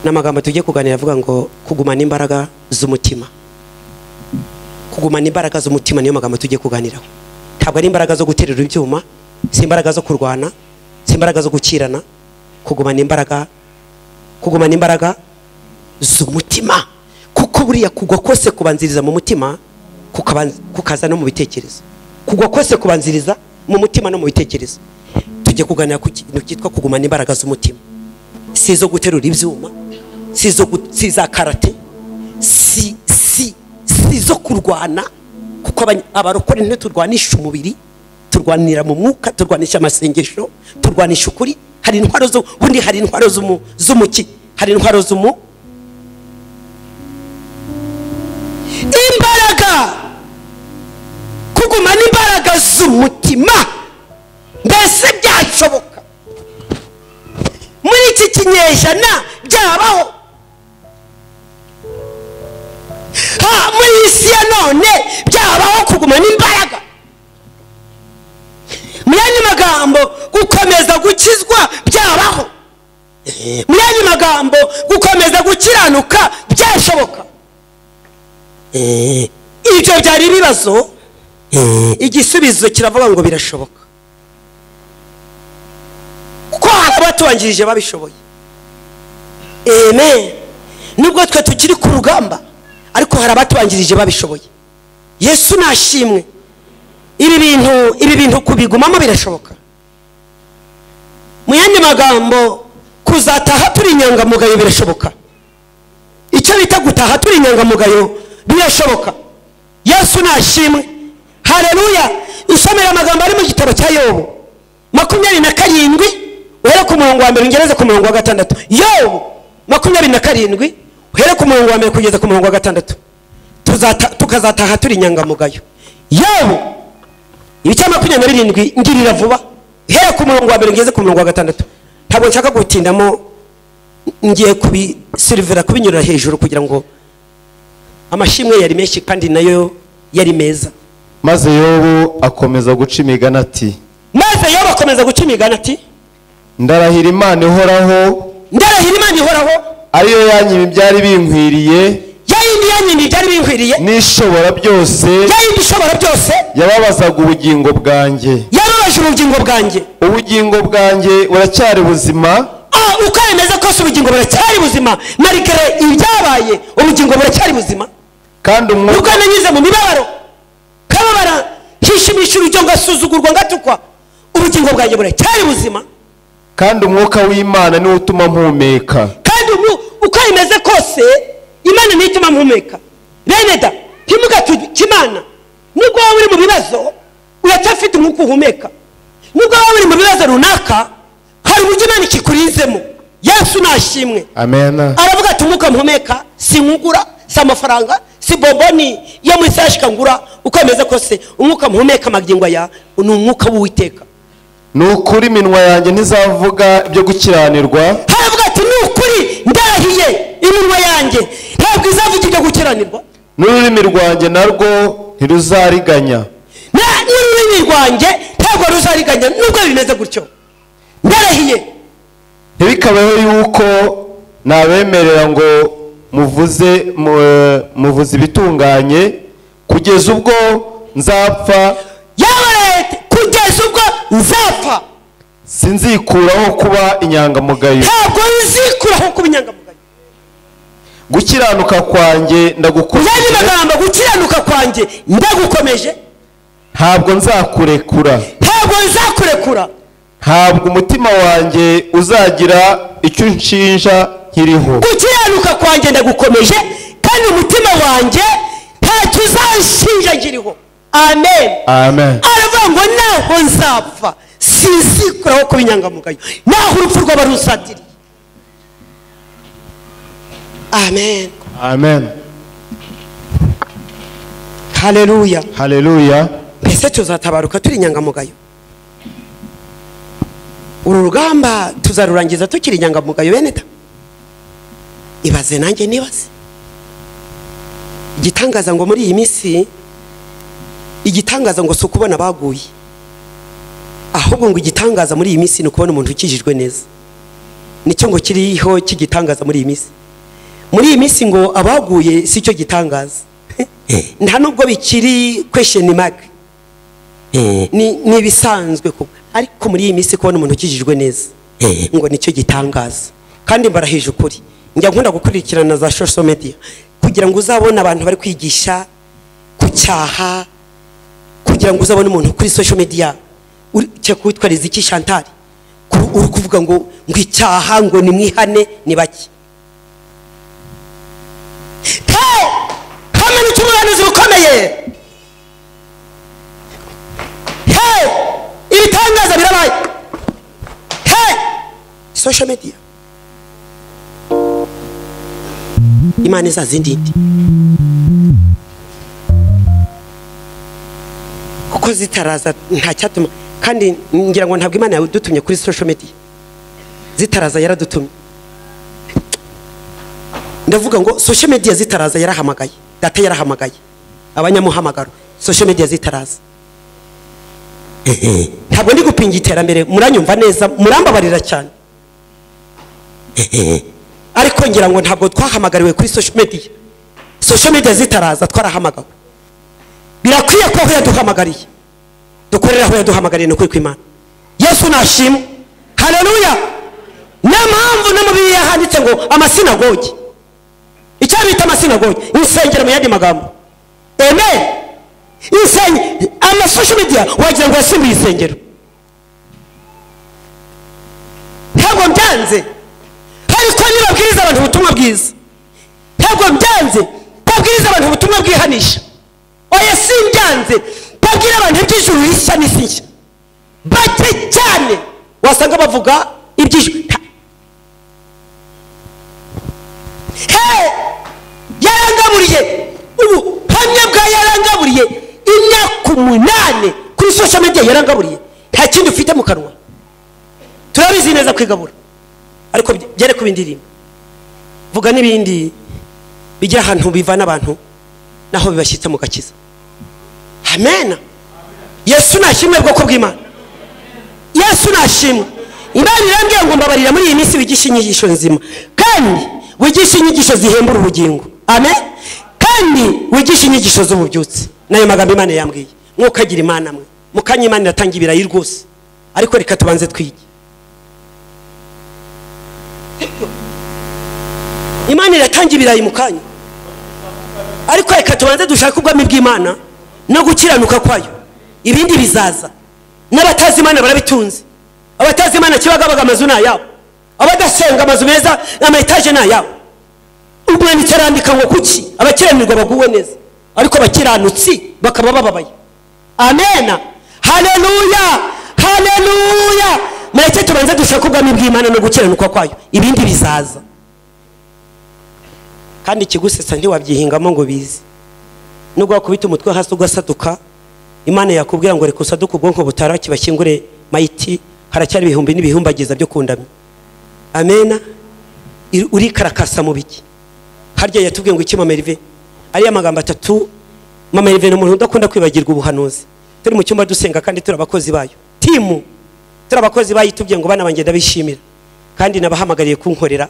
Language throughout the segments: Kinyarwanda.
N'amagambo tugiye kuganira avuga ngo kugumana imbaraga z'umutima. Kugumana imbaraga z'umutima niyo magambo tugiye kuganiraho. Ntabwo ari imbaraga zo guterura ibyuma, si imbaraga zo kurwana, si imbaraga zo gukirana. Kugumana imbaraga, kugumana imbaraga z'umutima. Kuko buriya kugwa kose kubanziriza mu mutima, kukaza no mu bitekerezo. Kugwa kose kubanziriza mu mutima no mu bitekerezo. Tugiye kuganira ku kintu cyitwa kugumana imbaraga z'umutima. Si zo guterura ibyuma, si zo si za karate, si zo kurwana, kuko abarokore ntiturwanisha umubiri, turwanira mu mwuka, turwanisha amasengesho, turwanisha ukuri. Hari intwaro zo bundi, hari intwaro z'umuki, hari intwaro z'umu imbaraga. Kugumana imbaraga z'umutima mbese byashoboka muri iki kinyejana? Byabaho muri isi ya none? Byabaho kugumana imbaraga? Mu yandi magambo, gukomeza gukizwa byabaho? Mu yandi magambo, gukomeza gukiranuka byashoboka? Ibyo byari ibibazo. Igisubizo kiravuga ngo birashoboka, kuko hari abatubanjirije babishoboye. Amen. Nubwo twe tukiri ku rugamba, ariko hari abatubanjirije babishoboye. Yesu nashimwe. Ibi bintu kubigumamo birashoboka. Mu yandi magambo, kuzataha turi inyangamugayo birashoboka. Icyo bita gutaha turi inyangamugayo birashoboka. Yesu nashimwe. Haleluya. Isomera amagambo ari mu gitabo cya Yobu 27, uhere ku murongo wa 1 ungereze ku murongo wa 6. Yobu 27, uhere ku murongo wa 1 kugeza ku murongo wa 6. Tukazataha turi inyangamugayo. Yobu ibice 27, ngirira vuba, uhere ku murongo wa 1 ungeze ku murongo wa 6. Ntabwo nshaka gutindamo, ngiye kubisilvera kubinyura hejuru kugira ngo amashimwe yari menshi kandi nayo yari meza. Maze Yobu akomeza guca imigani ati, maze Yobu akomeza guca imigani ati, ndarahira Imana ihoraho, ndarahira Imana ihoraho, ariyo yanyima ibyari binkwiriye, yayindi yanyima ibyari binkwiriye, n'ishobora byose, yayindi ishobora byose, yababazaga ubugingo bwanjye, yababaje ubugingo bwanjye, ubugingo bwanjye buracyari buzima. Uko bimeze kose ubugingo buracyari buzima, narikere ibyabaye, ubugingo buracyari buzima. Kandi umwuka nanyuze mu mibabaro, kababara, hishimisha urujyo, ngasuzugurwa, ngatukwa, ubugingo bwanjye buracyari buzima. Kandi umwuka w'Imana niwo utuma mpumeka. Kandi uko bimeze kose Imana niyo ituma mpumeka. Bene da, ntimugatuke Imana. Nubwo waba uri mu bibazo, uracyafite umwuka uhumeka. Nubwo waba uri mu bibazo runaka, hari uburyo Imana ikikurinzemo. Yesu nashimwe. Amen. Aravuga ati umwuka mpumeka si nkugura, si amafaranga, si bomboni yo muri sashika ngura. Uko bimeze kose umwuka mpumeka magingo ya ni umwuka w'Uwiteka. Nukuri iminwa yanjye ntizavuga ibyo gukiranirwa. Haravuga ati nukuri ndarahiye iminwa yanjye ntabwo izavuga ibyo gukiranirwa, n'ururimi rwanjye narwo ntiruzariganya. N'ururimi rwanjye ntabwo ruzariganya. Nubwo bimeze gutyo ndarahiye. Ntibikabeho yuko nabemerera ngo muvuze ibitunganye kugeza ubwo nzapfa. Kugeza ubwo nzapfa sinzikuraho kuba inyangamugayo. Ntabwo nzikuraho kuba inyangamugayo. Gukiranuka kwanjye ndagukomeje. Magambo, gukiranuka kwanjye ndagukomeje. Ntabwo nzakurekura. Ntabwo nzakurekura. Ntabwo umutima wanjye uzagira icyo unshinja nkiriho. Gukiranuka kwanjye ndagukomeje, kandi umutima wanjye ntacyo uzanshinja nkiriho. Amen. Amen. Aravuga ngo naho nzapfa sinzikuraho kuba inyangamugayo, naho urupfu rwaba runsatiriye. Amen. Amen. Haleluya. Haleluya. Mbese tuzatabaruka turi inyangamugayo? Uru rugamba tuzarurangiza tukiri inyangamugayo bene da? Ibaze nanjye nibaze. Igitangaza ngo muri iyi minsi, igitangaza ngo si ukubona baguye, ahubwo ngo igitangaza muri iyi minsi ni ukubona umuntu ukijijwe neza. Nicyo ngo kiriho kigitangaza muri iyi minsi. Muri iyi minsi ngo abaguye si cyo gitangaza, nta nubwo bikiri question mark, ni ibisanzwe. Ariko muri iyi minsi kubona umuntu ukijijwe neza ngo nicyo gitangaza. Kandi mbarahije ukuri, njya nkunda gukurikirana za social media kugira ngo uzabone abantu bari kwigisha ku cyaha, kugira ngo uzabone umuntu kuri social media cyo kwitwariza iki Chantal uri kuvuga ngo icyaha ngo ni mwihane ni bake. Hamwe n'ubuhanuzi bukomeye, ibitangaza birabaye. Social media Imana izazindinde kuko zitaraza nta cyatuma. Kandi ngira ngo ntabwo Imana yadutumye kuri social media, zitaraza yaradutumye. Ndavuga ngo social media zitaraza yarahamagaye, data yarahamagaye abanyamuhamagaro. Social media zitaraza. Ntabwo ndi gupinga iterambere, muranyumva neza, murambabarira cyane, ariko ngira ngo ntabwo twahamagariwe kuri social media. Social media zitaraza twarahamagawe. Birakwiye ko aho yaduhamagariye dukorera aho yaduhamagariye, ni ukuri kw'Imana. Yesu nashimwe, haleluya. Niyo mpamvu no mu Bibiliya handitse ngo amasinagogi, icyo bita amasinagogi insengero mu yandi magambo. Amen. Ama social media wagira ngo yasimbuye insengero. Ntabwo byanze, ariko nibabwiriza abantu ubutumwa bwiza, ntabwo byanze babwiriza abantu ubutumwa bwihanisha. Oya simbyanze, babwira abantu iby'ijuru rishya n'isi nshya. Bake cyane wasanga bavuga iby'ijuru. Yarangaburiye ubuhamya bwa yarangaburiye imyaka 8 kuri social media yarangaburiye, nta kindi ufite mu kanwa. Turabizi neza kwigabura, ariko byere kuba indirimbo. Vuga n'ibindi bigira ahantu bivana abantu naho bibashyitse mu gakiza. Amen. Yesu nashimwe bwoko bw'Imana. Yesu nashimwe. Imana irambwiye ngo mbabarira muri iyi minsi wigisha inyigisho nzima, kandi wigisha inyigisho zihembura ubugingo. Amen. Kandi wigisha inyigisho z'ububyutse. Nayo magambo Imana yambwiye. Mwokagira Imana mwe mukanya Imana iratanga ibirayi rwose, ariko reka tubanze twige. Imana iratanga ibirayi mukanya, ariko reka tubanze dushake ubwami bw'Imana no gukiranuka kwayo, ibindi bizaza. N'abatazi Imana barabitunze. Abatazi Imana kibagabaga amazu nayabo, abadasenga amazu meza ama etage nayabo. Umwanditsi arandika ngo kuki abakiranirwa baguwe neza, ariko abakiranutsi bakaba bababaye. Amen. Haleluya, haleluya. Mureke tubanze dushake ubwami bw'Imana no gukiranuka kwayo, ibindi bizaza. Kandi ikigusetsa ntiwabyihingamo ngo bize. Nubwo wakubita umutwe hasi ugasaduka, Imana yakubwira ngo reka usaduke ubwonko butaraki bashyingure mayiti, haracyari ibihumbi n'ibihumbagiza byo kundamya. Amen. Urikarakasa mu biki? Harya yatubwiye ngo iki Mama Herve? Ariya magambo atatu. Mama Herve ni umuntu udakunda kwibagirwa ubuhanuzi. Turi mu cyumba dusenga kandi turi abakozi bayo. Timu turi abakozi bayo, itubwiye ngo bana banjye ndabishimira, kandi nabahamagariye kunkorera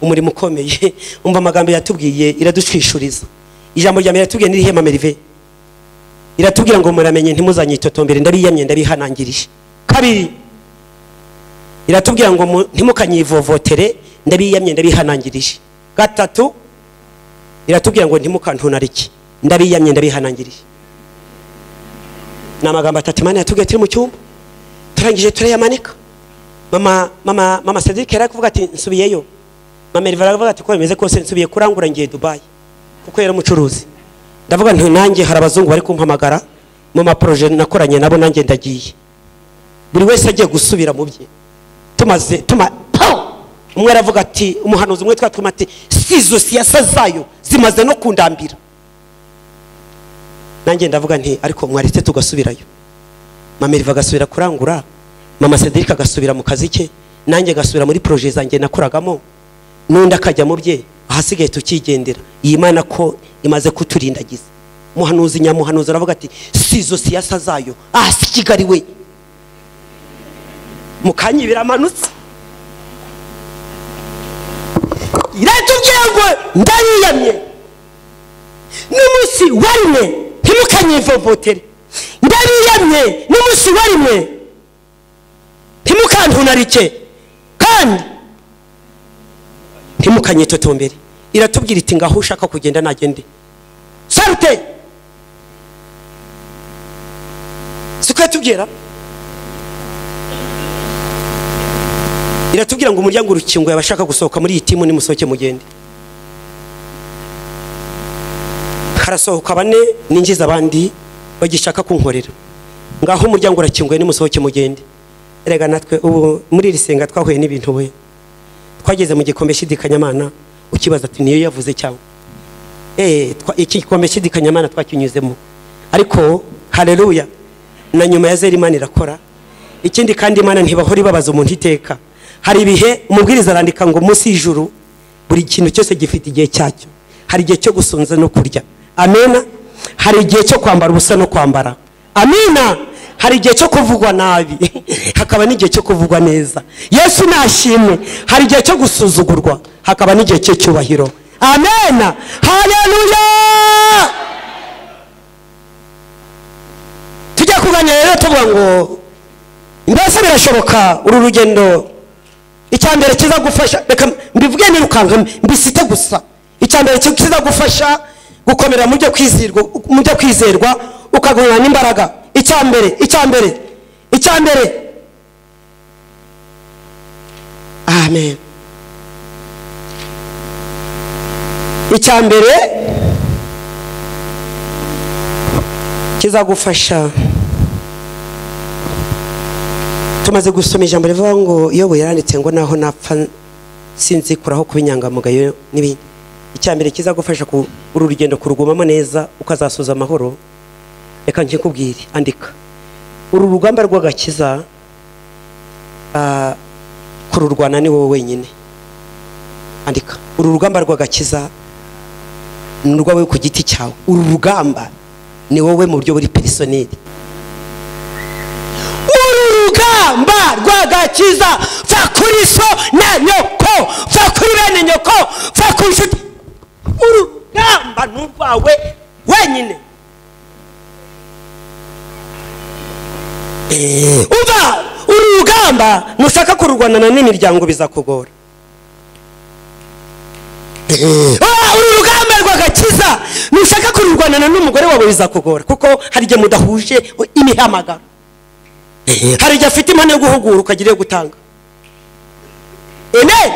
umurimo ukomeye. Umva amagambo yatubwiye iradushwishuriza. Ijambo rya mbere yatubwiye ni irihe Mama Herve? Iratubwira ngo muramenye ntimuzanyitotombere, ndabiyamye ndabihanangirije. Kabiri, iratubwira ngo ntimukanyivovotere, ndabiyamye ndabihanangirije. Gatatu, iratubwira ngo ntimukantunarike, ndabiyamye ndabihanangirije. Ni amagambo atatu Imana yatubwiye turi mu cyumba, turangije turayamanika. Mama Cedric yari kuvuga ati nsubiyeyo. Mama Herve aravuga ati ko bimeze kose nsubiye kurangura ngiye Dubai, kuko yari umucuruzi. Ndavuga nti nanjye hari abazungu bari kumpamagara mu ma projet nakoranye nabo, nanjye ndagiye. Buri wese agiye gusubira mu bye. Tumaze umwe aravuga ati umuhanuzi umwe twatuma ati sizo siyasa zayo zimaze no kundambira. Nanjye ndavuga nti ariko mwaretse tugasubirayo. Mama Herve agasubira kurangura, Mama Cedric agasubira mu kazi ke, nanjye gasubira muri projet zanjye nakoragamo, n'undi akajya mu bye, ahasigaye tukigendera. Iyi Mana ko imaze kuturindagiza. Muhanuzi nyamuhanuzi aravuga ati sizo siyasa zayo asigariwe mukanya biramanutse. Iratubwira ngo ndariyamye n'umunsi warimwe ntimukanyivovotere, ndariyamye n'umunsi warimwe ntimukantunarike kandi ntimukanyitotombere. Iratubwira iti ngaho ushaka kugenda nagende. Sarute siko yatubwira. Iratubwira ngo umuryango urukingo yabashaka gusohoka muri iyi timu nimusohoke mugende. Harasohoka bane ninjiza abandi bagishaka kunkorera. Ngaho umuryango urakinguye nimusohoke mugende. Erega natwe ubu muri iri senga twahuye n'ibintu we. Twageze mu gikombe shidikanyamana ukibaza ati niyo yavuze cyangwa iki gikombe shidikanyamana twakinyuzemo. Ariko haleluya, na nyuma ya zeri Imana irakora. Ikindi kandi Imana ntibahora ibabaza umuntu iteka. Hari ibihe umubwiriza arandika ngo munsi y'ijuru buri kintu cyose gifite igihe cyacyo. Hari igihe cyo gusonza no kurya. Amena. Hari igihe cyo kwambara ubusa no kwambara. Amina. Hari igihe cyo kuvugwa nabi hakaba n'igihe cyo kuvugwa neza. Yesu nashimwe. Hari igihe cyo gusuzugurwa hakaba n'igihe cy'icyubahiro. Amena. Haleluya. Tujya kuganira rero tuvuga ngo mbese birashoboka uru rugendo. Icyambere kizagufasha, reka mbivuge nirukanka mbisite gusa. Icyambere kizagufasha gukomera mu byo kwizerwa, mu byo kwizerwa ukagumana n'imbaraga. Icyambere, icyambere, icyambere. Amen. Icyambere kizagufasha, tumaze gusoma ijambo rivuga ngo Yobu yaranditse ngo naho napfa sinzikuraho kuba inyangamugayo n'ibindi. Icyambere kizagufasha ku uru rugendo kurugumamo neza ukazasoza amahoro, reka nkikubwire, andika. Uru rugamba rw'agakiza kururwana ni wowe wenyine. Andika. Uru rugamba rw'agakiza ni urwawe ku giti cyawe. Uru rugamba ni wowe mu buryo buri personnel. Uru rugamba rw'agakiza, va kuri so na nyoko, va kuri bene nyoko, va ku nshuti. Uru rugamba ni urwawe wenyine. Umva, uru rugamba nushaka kururwanana n'imiryango bizakugora. Uru rugamba rw'agakiza nushaka kururwanana n'umugore wawe bizakugora, kuko hari igihe mudahuje imihamagaro. Hari igihe afite impano yo guhugura ukagira iyo gutanga. Amen.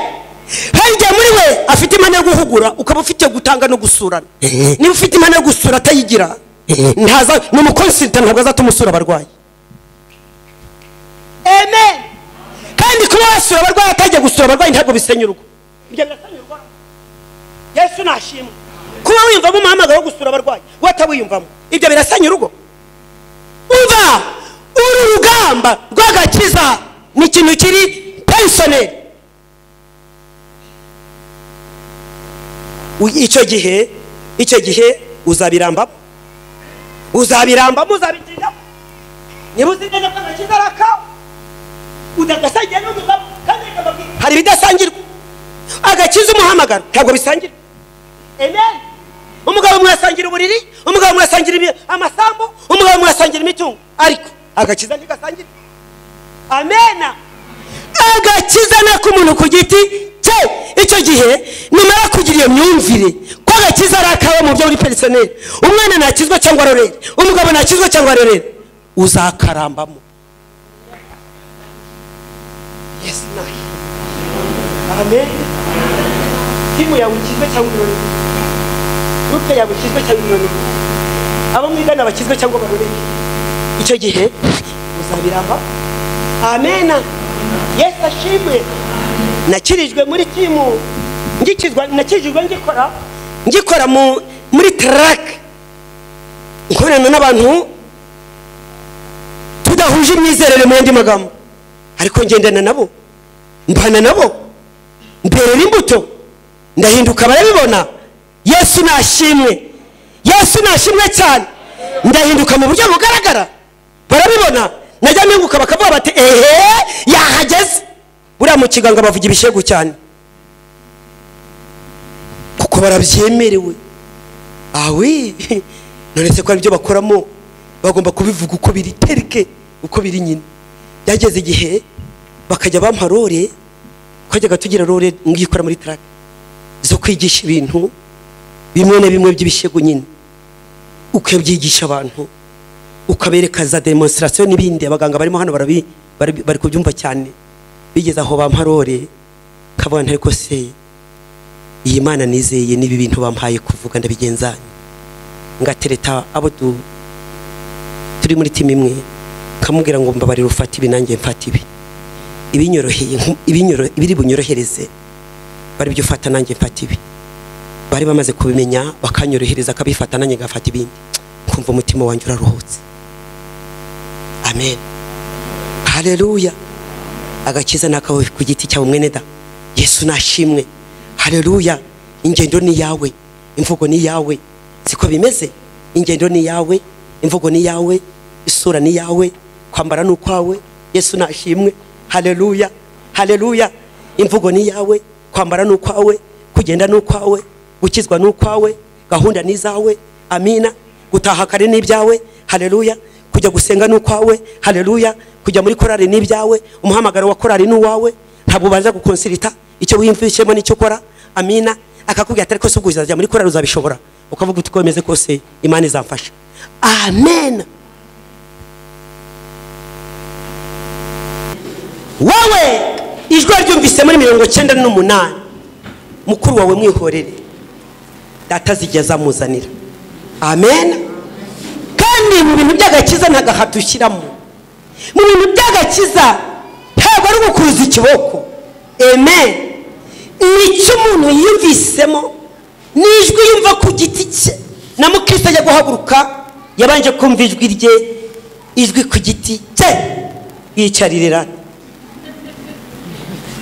Hari igihe muri we afite impano yo guhugura ukaba ufite gutanga no gusurana. Niba ufite impano yo gusura atayigira, ntaza ni umukonsultant, ntabwo azatumusura abarwayi. Amen. Kandi kuba wasura abarwayi atajya gusura abarwayi ntabwo bisenya urugo. Ibyo birasenya urugo. Yesu nashimwe. Kuba wiyumvamo umuhamagaro wo gusura abarwayi, watawiyumvamo, ibyo birasenya urugo. Umva, uru rugamba rw'agakiza ni ikintu kiri personnel. Icyo gihe uzabirambamo, uzabirambamo, uzabitinda. Niba uzi neza ko agakiza ari akawe, udagasangira n'umugabo, kandi hari ibidasangirwa. Agakiza umuhamagaro ntabwo bisangirwa. Amen. Umugabo mwasangira uburiri, umugabo mwasangira amasambu, umugabo mwasangira imitungo, ariko agakiza ntigasangirwa. Amena. Agakiza nako umuntu ku giti cye. Icyo gihe nimara kugira iyo myumvire ko agakiza ari akawe mu buryo buri personnel, umwana nakizwa cyangwa arorere, umugabo nakizwa cyangwa arorere, uzakarambamo. Yes, nahi. Amen. Timu yawe ikizwe cyangwa irorere, groupe yawe ikizwe cyangwa irorere, abo mwigana bakizwe cyangwa barorere, icyo gihe uzabiramba. Amena. Yesu ashimwe. Nakirijwe muri timu, ngikizwa, nakirijwe ngikora muri track, nkorana n'abantu tudahuje imyizerere mu yandi magambo, ariko ngendana nabo, mbana nabo, mberera imbuto, ndahinduka barabibona. Yesu nashimwe. Yesu nashimwe cyane. Ndahinduka mu buryo bugaragara, barabibona. Najya mpinguka bakavuga bati ehe yahageze. Buriya mu kiganga bavuga ibishegu cyane. Kuko barabyemerewe. Awi none se ko aribyo bakoramo, bagomba kubivuga uko biri terike, uko biri nyine. Byageze igihe bakajya bampa role, twajyaga tugira role ngikora muri track zo kwigisha ibintu bimwe na bimwe by'ibishego nyine, ukabyigisha abantu, ukabereka za demonstration n'ibindi. Abaganga barimo hano bari kubyumva cyane. Bigeze aho bampa role, kabona ariko se iyi Mana nizeye n'ibi bintu bampaye kuvuga ndabigenza. Ngatereta abo turi muri team imwe, kamubwira ngo mbabarira ufate ibi nanjye mfate ibi, ibinyoroheye, ibiri bunyorohereze bari byo ufata nanjye mfate ibi. Bari bamaze kubimenya bakanyorohereza, akabifata nanjye ngafata ibindi, kumva umutima wanjye uraruhutse. Amen, haleluya. Agakiza nakawe ku giti cyawe mwene da. Yesu nashimwe, haleluya. Ingendo ni yawe, imvugo ni yawe, siko bimeze. Ingendo ni yawe, imvugo ni yawe, isura ni yawe, kwambara n'ukwawe. Yesu nashimwe, haleluya, haleluya. Imvugo ni yawe, kwambara n'ukwawe, kugenda n'ukwawe, gukizwa n'ukwawe, gahunda ni zawe. Amina. Gutaha kare n'ibyawe, haleluya. Kujya gusenga n'ukwawe, haleluya. Kujya muri korari n'ibyawe, umuhamagaro wa korari n'uwawe. Ntabwo ubanza gukonsilita icyo wiyumvishemo n'icyo ukora. Amina. Akakubwira atari ko se ubwo uzajya muri korari uzabishobora, ukavuga uti ko bimeze kose Imana izamfasha. Amen. Wowe ijwi ryumvise muri 98, mukuru wawe mwihorere, data zijya amuzanira. Amen. Kandi mu bintu by'agakiza ntagahato ushyiramo. Mu bintu by'agakiza ntabwo ari gukuruza ikiboko. Amen. Nicyo umuntu yiyumvisemo n'ijwi yumva ku giti cye. Na mukristo ajya guhaguruka yabanje kumva ijwi rye, ijwi ku giti cye, yicaririra.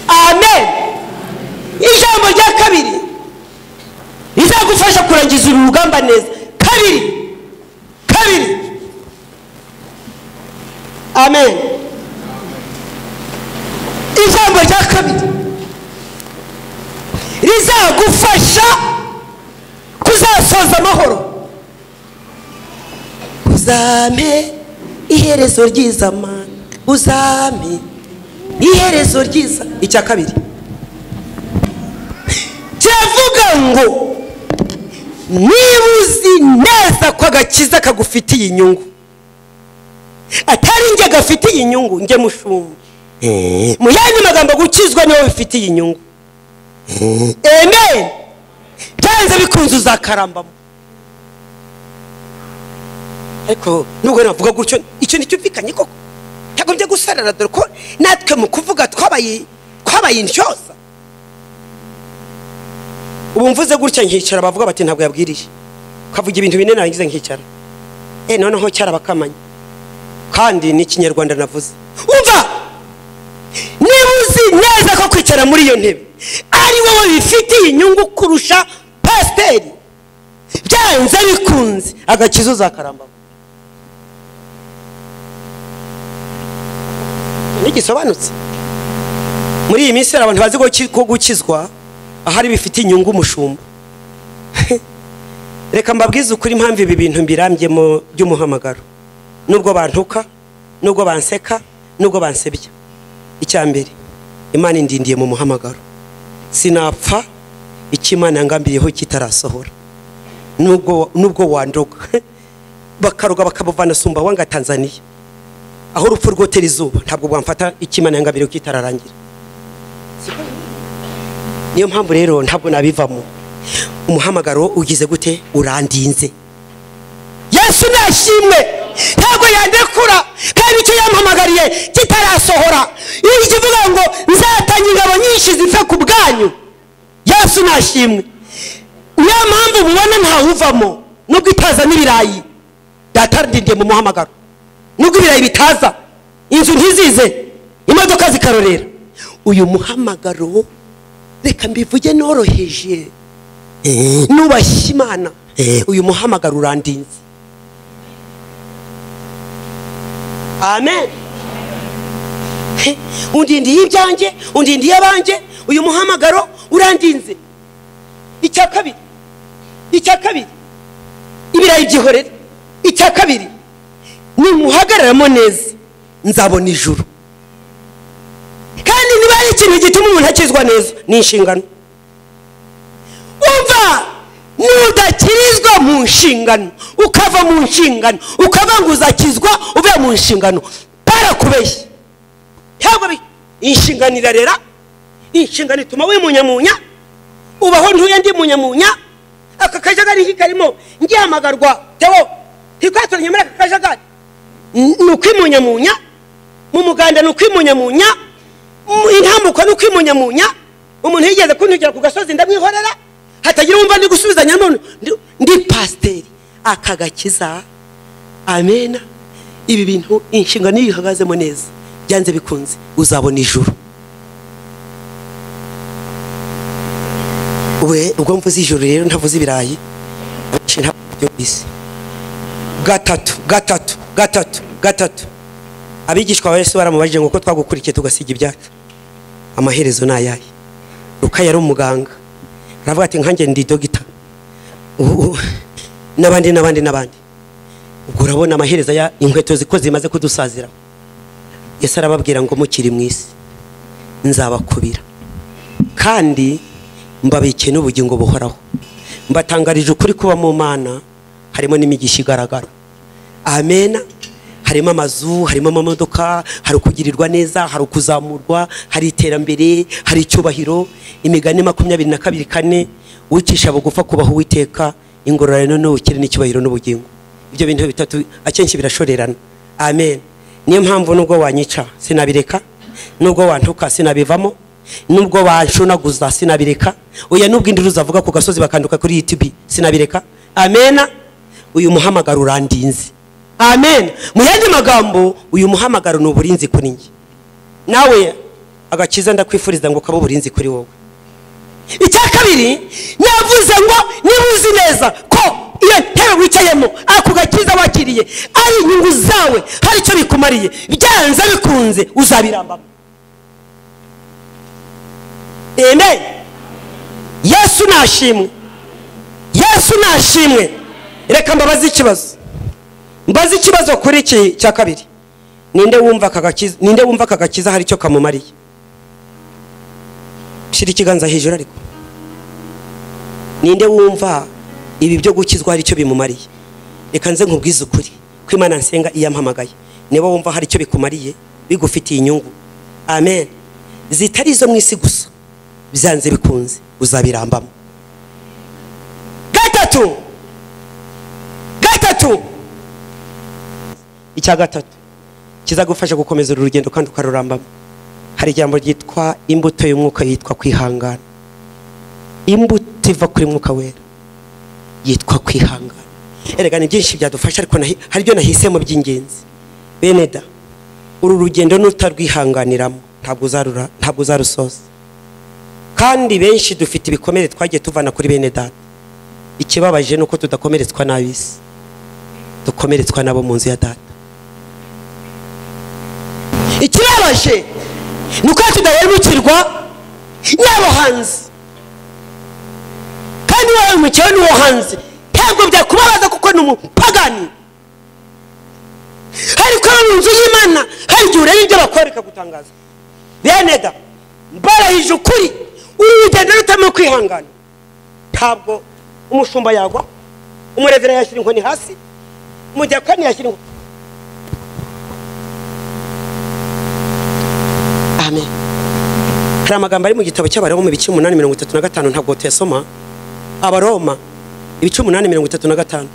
Amen. Ijambo rya kabiri rizagufasha kurangiza uru rugamba neza. Kabiri. Amen. Ijambo rya kabiri rizagufasha kuzasoza amahoro. Uzampe iherezo ryiza Mana, uzampe iherezo ryiza. Icya kabiri kiravuga ngo niba uzi neza ko agakiza kagufitiye inyungu, atari njye gafitiye inyungu, njye mushumba. Mu yandi magambo, gukizwa niwe bifitiye inyungu. Amen. Byanze bikunze uzakarambamo. Ariko nubwo navuga gutyo, icyo nticyumvikanye koko. Ntagombye gusarara, dore ko natwe mu kuvuga twabaye intyoza. Ubu mvuze gutya nkicara, bavuga bati ntabwo yabwirije, kavuga ibintu bine narangiza nkicara. Noneho cyarabakamanye, kandi ni Ikinyarwanda navuze. Umva, niba uzi neza ko kwicara muri iyo ntebe ari wowe bifitiye inyungu kurusha pasiteri, byanze bikunze agakiza uzakarambamo. Ntigisobanutse. Muri iyi minsi abantu bazi ko gukizwa ahari bifite inyungu umushumba. Reka mbabwize ukuri impamvu ibi bintu mbirambyemo by'umuhamagaro. Nubwo bantuka, nubwo banseka, nubwo bansebya, icya mbere Imana indindiye mu muhamagaro. Sinapfa icyo Imana yangambiriyeho kitarasohora. Nubwo wandoga bakaroga bakabuvana Sumba wanga Tanzania, aho urupfu rwotera izuba, ntabwo bwamfata icyo Imana yangambiriyeho kitararangira. Niyo mpamvu rero ntabwo nabivamo. Umuhamagaro ugize gute? Urandinze. Yesu nashimwe, ntabwo yandekura kandi icyo yampamagariye kitarasohora. Iyo kivuga ngo nzatanga ingabo nyinshi zipfe ku bwanyu, Yesu nashimwe. Niyo mpamvu mubona ntawuvamo, nubwo itaza n'ibirayi. Data ndindiye mu muhamagaro. Nubwo ibirayi bitaza, inzu ntizize, imodoka zikarorera. Uyu muhamagaro reka mbivuge noroheje, nubashye Imana, uyu muhamagaro urandinze. Amen. Undindiye ibyanjye, undindiye abanjye, uyu muhamagaro urandinze. Icya kabiri Icya kabiri, ibirayi byihorere. Icya kabiri, nimuhagararamo neza nzabona ijuru. Kandi niba ari ikintu gituma umuntu akizwa neza ni inshingano. Umva, nudakirizwa mu nshingano, ukava mu nshingano, ukava ngo uzakizwa uve mu nshingano, barakubeshye. Ntabwo inshingano irarera, inshingano ituma wimunyamunya, ubaho ntuye ndi munyamunya. Aka kajagari karimo ngihamagarwa Theo, ntitwatoranye muri aka kajagari. Ni ukwimunyamunya mu muganda, ni ukwimunyamunya intambuko, ni ukwimunyamunya. Umuntu yigeze kuntugira ku gasozi ndamwihorera, hatagira wumva ndi gusubizanya n'umuntu. Ndi pasiteri. Aka gakiza, amena. Ibi bintu inshingano iyo ihagazemo neza, byanze bikunze uzabona ijuru. We ubwo mvuze ijuru rero ntavuze ibirayi, ntabyo bisi. Gatatu, gatatu, gatatu, gatatu. Abigishwa ba Yesu baramubajije ngo ko twagukurikiye tugasiga ibyacu, amaherezo ni ayahe? Luka yari umuganga, aravuga ati nkanjye ndi dogita, n'abandi n'abandi n'abandi. Ubwo urabona amaherezo ya inkweto ziko zimaze kudusazira. Yesu arababwira ngo mukiri mu isi nzabakubira, kandi mbabike n'ubugingo buhoraho. Mbatangarije ukuri kuba mu Mana harimo n'imigisha igaragara. Amena. Harimo amazu, harimo amamodoka, hari kugirirwa neza, hari kuzamurwa, hari iterambere, hari icyubahiro. Imigani 22:4, wicisha bugufa kubaho Uwiteka, ingororano n'ubukire n'icyubahiro n'ubugingo. Ibyo bintu bitatu akenshi birashorerana. Amen. Niyo mpamvu nubwo wanyica sinabireka, nubwo wantuka sinabivamo, nubwo banshunaguza sinabireka, oya nubwo induru zavuga ku gasozi bakanduka kuri YouTube sinabireka. Amena. Uyu muhamagaro urandinze. Amen. Mu yandi magambo, uyu muhamagaro ni uburinzi kuri njye. Nawe agakiza ndakwifuriza ngo kabe uburinzi kuri wowe. Icya kabiri, navuze ngo niba uzi neza ko iyo ntebe wicayemo ako gakiza wakiriye ari inyungu zawe, hari icyo bikumariye, byanze bikunze uzabirambamo. Amen. Yesu nashimwe. Yesu nashimwe. Reka mbabaze ikibazo. Mbaze ikibazo kuri iki cya kabiri. Ninde wumva akagakiza, ninde wumva akagakiza hari icyo kamumariye? Shira ikiganza hejuru ariko. Ninde wumva ibi byo gukizwa hari icyo bimumariye? Reka nze nkubwize ukuri ko Imana nsenga iyampamagaye. Niba wumva hari icyo bikumariye, bigufitiye inyungu, amen, zitari izo mu isi gusa, byanze bikunze uzabirambamo. Gatatu, gatatu, icya gatatu kizagufasha gukomeza uru rugendo kandi ukarurambamo, hari ijambo ryitwa imbuto y'umwuka yitwa kwihangana. Imbuto iva kuri mwuka wera yitwa kwihangana. Erega ni byinshi byadufasha, ariko hari ibyo nahisemo by'ingenzi. Bene da, uru rugendo nutarwihanganiramo ntabwo uzarusoza. Kandi benshi dufite ibikomere twagiye tuvana kuri bene data. Ikibabaje nuko tudakomeretswa n'abisi, dukomeretswa nabo mu nzu ya data. Ikibabaje nuko tudahemukirwa n'abo hanze, kandi wahemukiwe n'uwo hanze ntabwo byakubabaza kuko ni umupagani. Ariko mu nzu y'Imana hari igihe ureba ibyo bakora bikagutangaza. Bene da, mbarahije ukuri, uru rugendo rutarimo kwihangana, ntabwo umushumba yagwa, umurevera yashyira inkoni hasi, umudiyakoni yashyira inkoni. Amen. Hari amagambo ari mu gitabo cy'Abaroma ibice 8:35, ntabwo tuyasoma. Abaroma ibice 8:35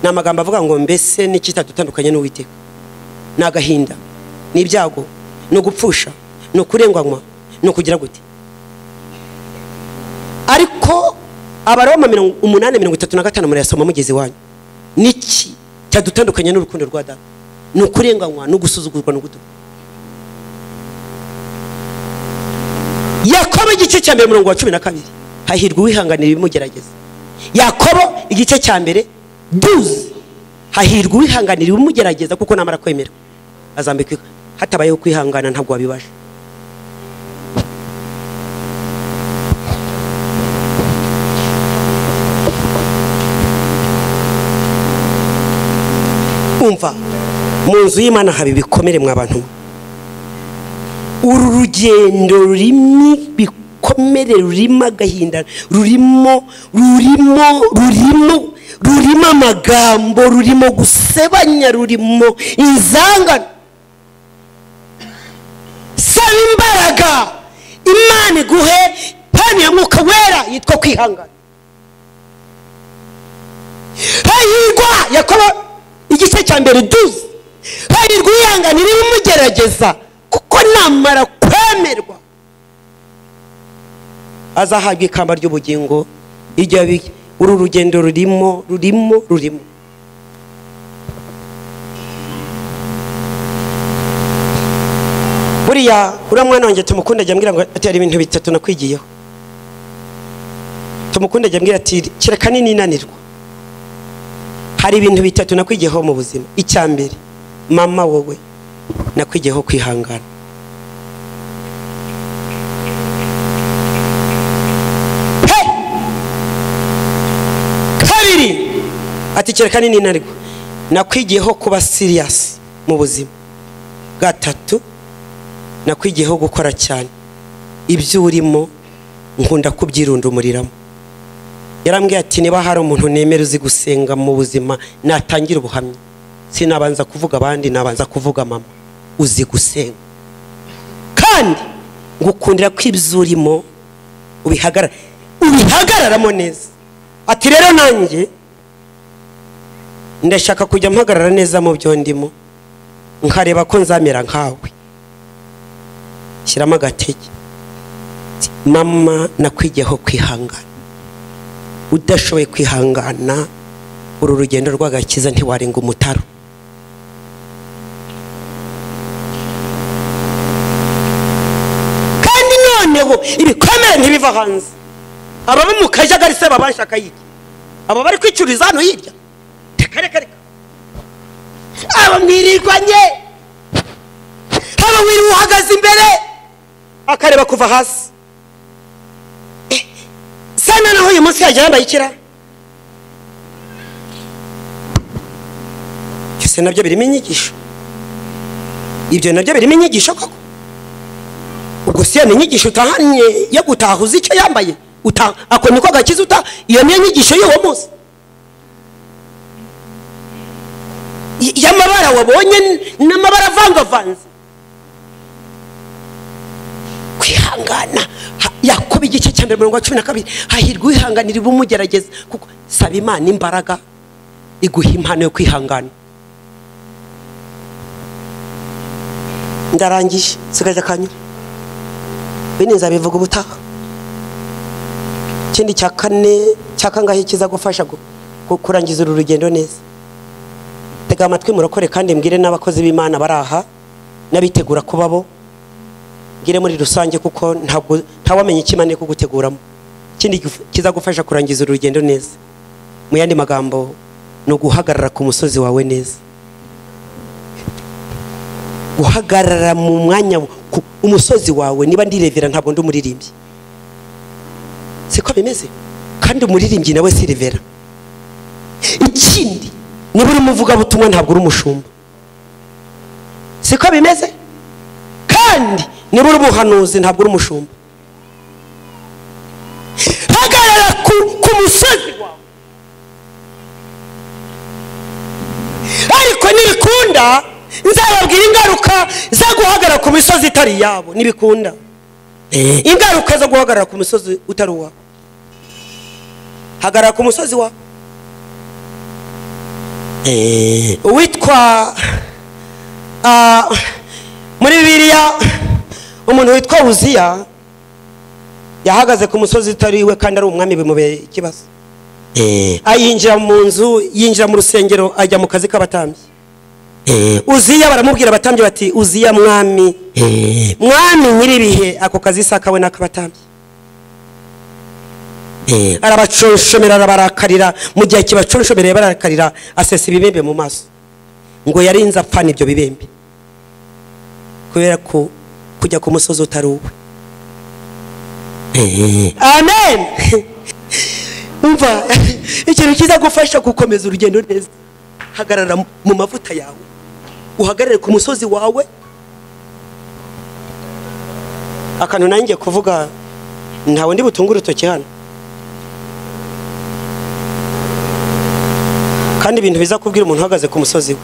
ni amagambo avuga ngo mbese n'iki cyadutandukanye n'Uwiteka? Ni agahinda, ni ibyago, ni ugupfusha, ni ukurenganywa, ni ukugira gute? Ariko Abaroma 8:35 murayasoma mugeze iwanyu. Niki cyadutandukanye n'urukundo rwa Data? Ni ukurenganywa, ni ugusuzugurwa, ni ugutukwa. Yakobo igice cya mbere umurongo wa 12, hahirwa uwihanganira ibimugerageza. Yakobo igice cya mbere 12, hahirwa uwihanganira ibimugerageza kuko namara kwemera azambikwa. Hatabayeho kwihangana ntabwo wabibasha. Umva, mu nzu y'Imana haba ibikomere mwa bantu. Uru rugendo rurimo ibikomere, rurimo agahinda, rurimo amagambo, rurimo gusebanya, rurimo inzangano. Saba imbaraga Imana iguhe impano ya Mwuka Wera yitwa kwihangana. Hahirwa Yakobo igice cya mbere duzi, hahirwa uwihanganira ibimugerageza, kuko namara kwemerwa azahabwa ikamba ry'ubugingo. Ijya uru rugendo rurimo. Buriya uriya mwana wanjye Tumukunde ajya ambwira ngo ati hari ibintu bitatu nakwigiyeho. Tumukunde ajya ambwira ati kereka ninanirwa, hari ibintu bitatu nakwigiyeho mu buzima. Icya mbere, mama wowe nakwigiyeho kwihangana. Kabiri, ati kereka ninanirwa, nakwigiyeho kuba serious mu buzima. Gatatu, nakwigiyeho gukora cyane. Ibyo urimo nkunda kubyirundumuriramo. Yarambwiye ati niba hari umuntu nemera uzi gusenga mu buzima natangira ubuhamya, sinabanza kuvuga abandi, nabanza kuvuga mama uzi gusenga. Kandi ngukundira ko ibyo urimo ubihagararamo neza. Ati rero nanjye ndashaka kujya mpagarara neza mu byo ndimo, nkareba ko nzamera nkawe. Shyiramo agatege. Mama nakwigiyeho kwihangana. Udashoboye kwihangana, uru rugendo rw'agakiza ntiwarenga umutaro. Kandi noneho ibikomere ntibiva hanze. Ababa mu kajagari se babashaka yiki? Aba bari kwicuriza hano hirya. Reka reka reka. Aba mwirirwanye, aba wiriwe uhagaze imbere akareba kuva hasi. Sana naho uyu munsi yajya yambaye ikira. Byose nabyo birimo inyigisho. Ibyo nabyo birimo inyigisho koko. Ubwo si ya inyigisho utahanye yo gutahuza icyo yambaye, ako niko gakiza uta, iyo niyo nyigisho y'uwo munsi. Y'amabara wabonye n'amabara avangavanze. Kwihangana. Yakobo igice cya mbere umurongo wa 12, hahirwa uwihanganira ibimugerageza, kuko saba Imana imbaraga iguha impano yo kwihangana. Ndarangije, sigaje akanya. Bene nzabivuga ubutaha. Ikindi cya kane cya kangahe kiza gufasha kurangiza uru rugendo neza. Tega amatwi murokore, kandi mbwire n'abakozi b'Imana baraha n'abitegura kubabo, ngire muri rusange, kuko ntabwo ntawamenye ikimane kuguteguramo. Ikindi kizagufasha kurangiza uru rugendo neza, mu yandi magambo, ni uguhagarara ku musozi wawe neza. Guhagarara mu mwanya umusozi wawe. Niba ndirevera ntabwo ndi umuririmbyi, siko bimeze? Kandi umuririmbyi nawe si revera. Ikindi, niba uri umuvugabutumwa ntabwo uri umushumba, siko bimeze? Kandi niba uri umuhanuzi ntabwo uri umushumba. Hagarara ku musozi wawe. Ariko nibikunda nzababwira ingaruka zo guhagarara ku misozi itari yabo. Nibikunda ingaruka zo guhagarara ku misozi utari uwawe. Hagarara ku musozi wawe. Uwitwa muri Bibiliya umuntu witwa Uziya yahagaze ku musozi utari iwe kandi ari umwami, bimubera ikibazo. Ayinjira mu nzu, yinjira mu rusengero, ajya mu kazi k'abatambyi. Uziya baramubwira abatambyi bati Uziya mwami, mwami nyiribihe, ako kazi sakawe n'akabatambyi. Arabaconshomera, arabarakarira. Mu gihe kibaconshomera barakarira, asesa ibibembe mu maso. Ngo yarinze apfana ibyo bibembe kubera ko kujya ku musozi utari uwe. Amen. Umva, ikintu kiza gufasha gukomeza urugendo neza, Hagarara mu mavuta yawe, uhagarare ku musozi wawe. Akantu nanjye kuvuga ntawe ndi butunge urutoki hano, kandi ibintu biza kubwira umuntu uhagaze ku musozi we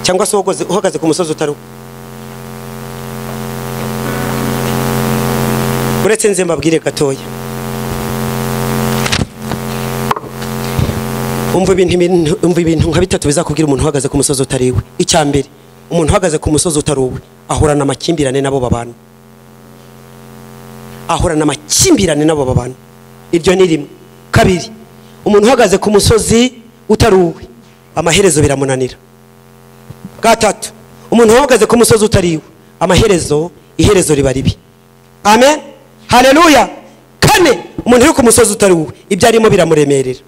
cyangwa se uhagaze ku musozi utari we. Uretse nze mbabwire gatoya, umva ibintu nka bitatu bizakubwira umuntu uhagaze ku musozi utari we. Icya mbere, umuntu uhagaze ku musozi utari uwe ahorana amakimbirane nabo babana, ahorana amakimbirane nabo babana. Iryo ni rimwe. Kabiri, umuntu uhagaze ku musozi utari uwe amaherezo biramunanira. Gatatu, umuntu uhagaze ku musozi utari uwe amaherezo, iherezo riba ribi. Amen, haleluya. Kane, umuntu uri ku musozi utari uwe ibyo arimo biramuremerera.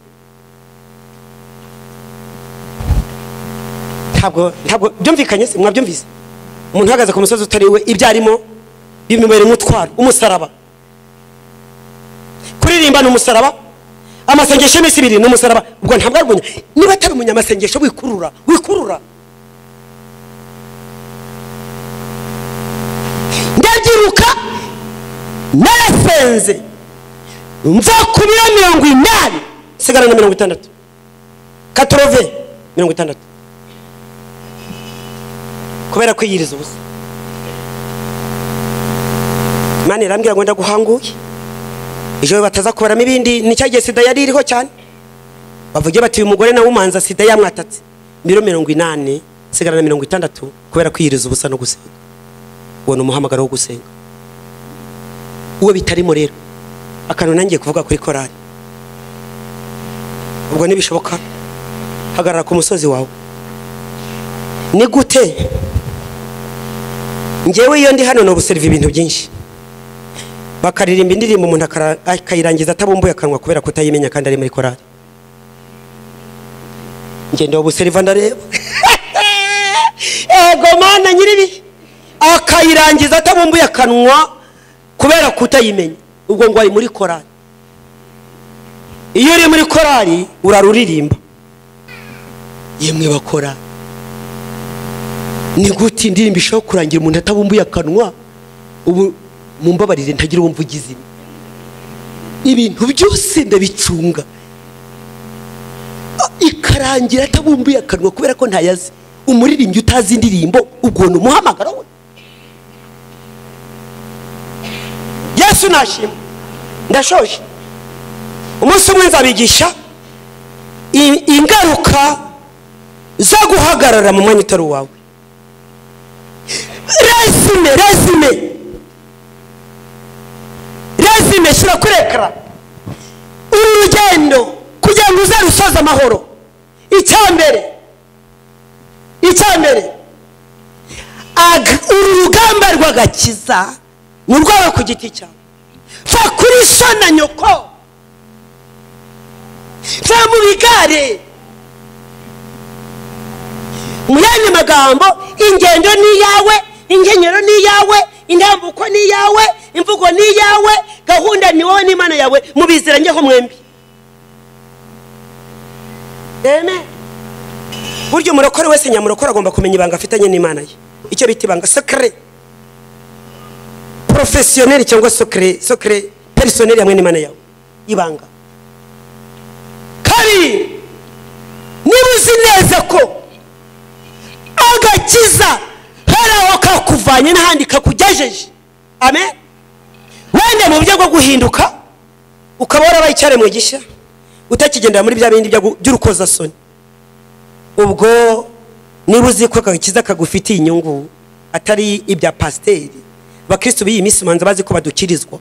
Ntabwo byumvikanye se? Mwabyumvise? Umuntu uhagaze ku musozi utari we ibyo arimo bimubera umutwaro, umusaraba. Kuririmba ni umusaraba, amasengesho y'iminsi ibiri ni umusaraba. Ubwo ntabwo ari niba atari umunyamasengesho wikurura, wikurura. Ndabyiruka narasenze mva ku biro 80 nsigara na 60, katorove 60, kubera kwiyiriza ubusa. Imana irambwira ngo ndaguhanguye ejo bataza kubaramo ibindi. Ni cyagiye sida yari iriho cyane, bavuge bati uyu mugore nawe umanza sida yamwatatse. Biro 80 nsigara na 60 kubera kwiyiriza ubusa no gusenga. Uwo ni umuhamagaro wo gusenga. Uwo bitarimo rero, akantu nangiye kuvuga kuri korali, ubwo nibishoboka hagarara ku musozi wawe. Ni gute? Njyewe iyo ndi hano no buseriva ibintu byinshi, bakaririmba indirimbo umuntu akayirangiza atabumbuye akanwa kubera kutayimenya kandi ari muri korali. Ngende obuseriva ndareba ego mana nyiribi, akayirangiza atabumbuye akanwa kubera kutayimenya. Ubwo ngo ari muri korali. Iyo uri muri korali uraruririmba. Yemwe bakora, ni gute indirimbo ishobora kurangira umuntu atabumbuye akanwa? Ubu mumbabarire ntagira uwo mvugizi, ibintu byose ndabicunga, ikarangira atabumbuye akanwa kubera ko ntayazi. Umuririmbyi utazi indirimbo ubwo ni umuhamagaro we. Yesu nashimwe. Ndashoje. Umunsi umwe nzabigisha ingaruka zo guhagarara mu mwanya utari uwawe. Resume, resume, resume, shyira kuri ekara uru rugendo kugira ngo uzarusoze amahoro. Icyambere, uru rugamba rw'agakiza ni urwawe ku giti cyawe. Va kuri so na nyoko, va mu bigare. Mu yandi magambo, ingendo ni iyawe, ingenyero ni iyawe, intambuko ni iyawe, imvugo ni iyawe, gahunda ni wowe n'Imana yawe, mubiziranyeho mwembi. Amen. Buryo umurokore wese nyamurokore agomba kumenya ibanga afitanye n'Imana ye. Icyo bita ibanga secret professionnel cyangwa secret personnel hamwe n'Imana yawe. Ibanga. Kabiri, niba uzi neza ko agakiza hari aho kakuvanye n'ahandi kakugejeje, amen, wenda mu buryo bwo guhinduka ukaba warabaye icyaremwe gishya, utakigendera muri bya bindi by'urukozasoni, ubwo niba uzi ko agakiza kagufitiye inyungu atari ibya pasiteri. Abakristo b'iyi minsi manza bazi ko badukirizwa.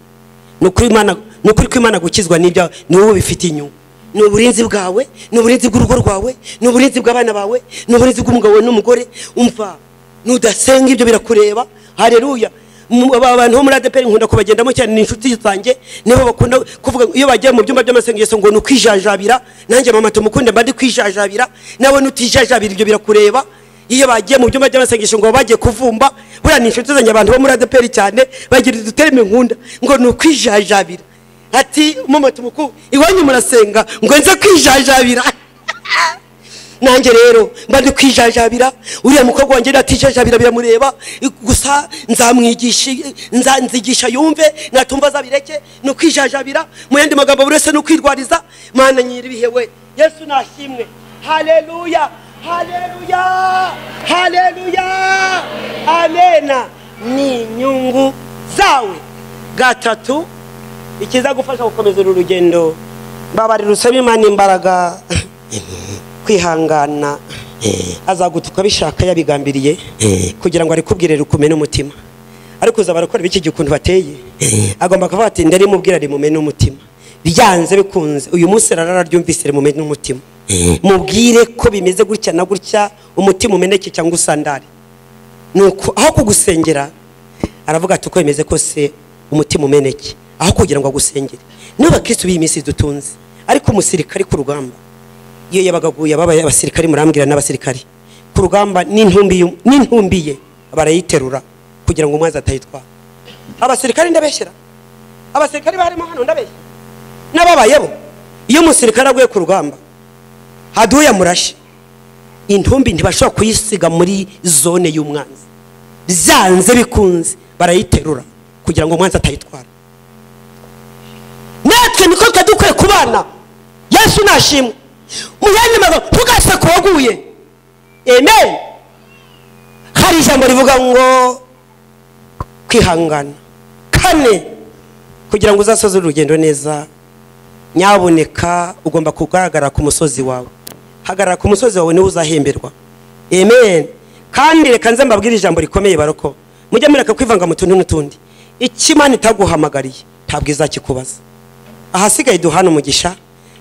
Ni ukuri ko Imana gukizwa n'ibya ni wowe bifitiye inyungu. Ni uburinzi bwawe, ni uburinzi bw'urugo rwawe, ni uburinzi bw'abana bawe, ni uburinzi bw'umugabo n'umugore. Umva, nudasenga ibyo birakureba. Haleluya. Abantu bo muri ADEPR nkunda kubagendamo cyane, ni inshuti zanjye, nibo bakunda kuvuga iyo bagiye mu byumba by'amasengesho ngo ni ukwijajabira. Nanjye mama tumukunde mba ndi kwijajabira, nawe nutijajabira ibyo birakureba. Iyo bagiye mu byumba by'amasengesho ngo bagiye kuvumba, buriya ni inshuti zanjye abantu bo muri ADEPR cyane bagira udutereme nkunda ngo ni ukwijajabira. Ati mama tumuku iwanyu murasenga ngo nze kwijajabira. Nanjye rero mba ndi kwijajabira, uriya mukobwa wanjye natijajabira biramureba gusa, nzamwigisha, nzigisha yumve, natumva azabireke. Ni ukwijajabira, mu yandi magambo buri wese ni ukwirwariza. Mana nyiribihe we, Yesu nashimwe. Haleluya, haleluya, haleluya, amena. Ni inyungu zawe. Gatatu, ikiza gufasha gukomeza uru rugendo, mbabarira usabe Imana imbaraga kwihangana. Azagutuka bishaka yabigambiriye kugira ngo arikubwire rukumene umutima, ariko uzaba arakora biki gihe ukuntu bateye, agomba kuvuga ati ndari mubwira rimumene umutima. Byanze bikunze uyu munsi rarararyumvise rimumene umutima, mubwire ko bimeze gutya na gutya, umutima umeneke cyangwa usandare. Nuko aho kugusengera aravuga ati uko bimeze kose umutima umeneke, aho kugira ngo agusengere. Niba Kristo b'iyi minsi dutunze, ariko umusirikari ku rugamba iyo yabagaguye ababaye abasirikari, murambwira n'abasirikari ku rugamba n'intumbi ye barayiterura kugira ngo umwanzi atayitwara. Abasirikari ndabeshyera, abasirikari barimo hano ndabeshya n'ababayebo. Iyo umusirikari aguye ku rugamba haduye murashe, intumbi ntibashobora kuyisiga muri zone y'umwanzi, byanze bikunze barayiterura kugira ngo umwanzi atayitwara. Natwe niko dukwiye kubana. Yesu nashimwe. Mu yandi magambo, ntugase kuwaguye. Amen. Hari ijambo rivuga ngo kwihangana. Kane, kugira ngo uzasoze urugendo neza, nyaboneka ugomba kugaragara ku musozi wawe. Hagarara ku musozi wawe niwo uzahemberwa. Amen. Kandi reka nze mbabwire ijambo rikomeye baroko, mujye mureka kwivanga mu tuntu n'utundi. Icyo Imana itaguhamagariye ntabwo izakikubaza. Ahasigaye duhana umugisha.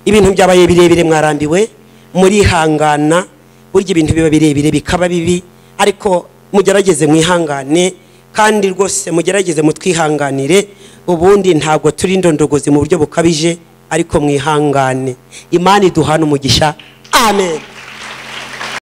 Ibintu byabaye birebire mwarambiwe, murihangana. Burya ibintu biba birebire bikaba bibi, ariko mugerageze mwihangane, kandi rwose mugerageze mutwihanganire. Ubundi ntabwo turi indondogozi mu buryo bukabije, ariko mwihangane. Imana iduhana umugisha. Amen.